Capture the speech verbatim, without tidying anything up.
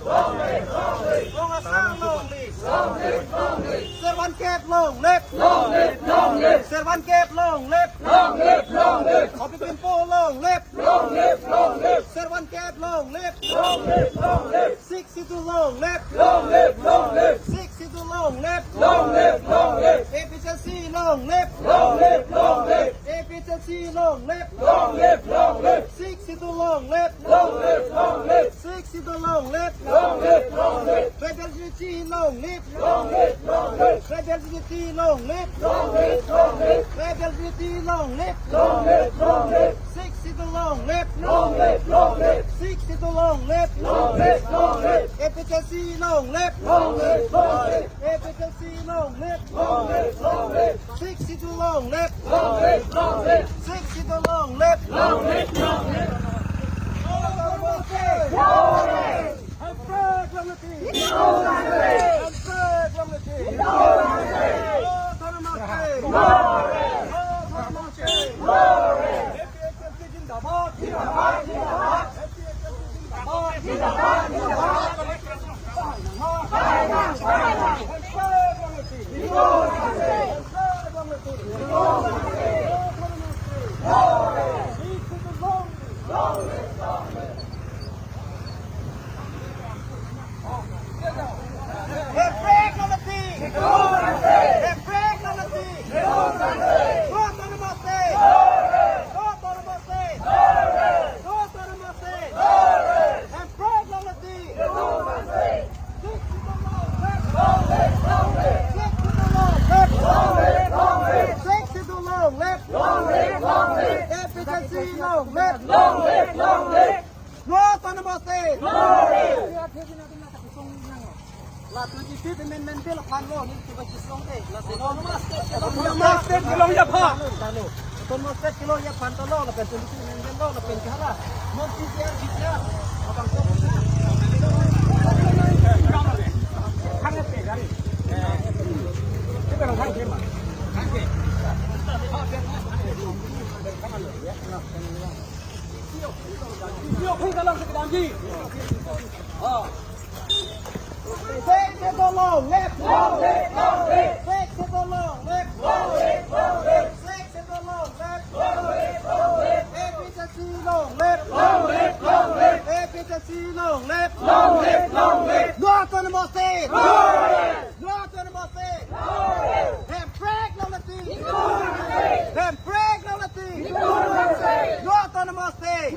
Long live, long live. Rong Asang long live. Long live, long live. Servan Kep long live. Long live, long live. Servan Kep long live. Long live, long live. Aphi Krimpo long live. Long live, long live. Servan Kep long live. Long live, long live. Sixth Schedule long live. Long live, long live. Sixth Schedule long live. Long live, long live. A P H L C long live. Long live, long live. A P H L C long live. Long live, long live. Sixth Schedule long live. Long live, long live. Sixth Schedule long live. Long live, long live. Tribal unity long live. Long live, long live. Tribal unity long live. Long live, long live. Tribal unity long live. Long live, long live. Sixth Schedule long live. Long live, long live. Sixth Schedule long live. Long live, long live. A P H L C long live. Long live, long live. A P H L C long live. Long live, long live. Sixth Schedule long live. Long live, long live. Sixth Schedule long live. Long live, long live. Long live, long live. Long live, long live. Long live, long live. Hemprek long live! Hemprek long live! No Autonomous State! No Autonomous State! No Autonomous State! Hemprek long live! Sixth Schedule long live! Sixth Schedule long live! Sixth Schedule long live! A P H L C long live! Long live, long live. No Autonomous State! No! La twenty-fifth Amendment Bill aphan lo, nelitum kachisong te. La Autonomous State kelong aphan. Autonomous State kelong aphan ta lo, la twenty-fifth Amendment lo, lapen ke hala. Non T P R, T P R. Abang to. Yo, phung kalang si kedam ji. Ah. Sixth Schedule long live! Long live, long live! Sixth Schedule long live! Long live, long live! Sixth Schedule long live! Long live, long live! A P H L C long live! Long live, long live! A P H L C long live! Long live, long live! No Autonomous State! Long live! No Autonomous State! Long live! Hemprek long live! Hemprek long live! No Autonomous State!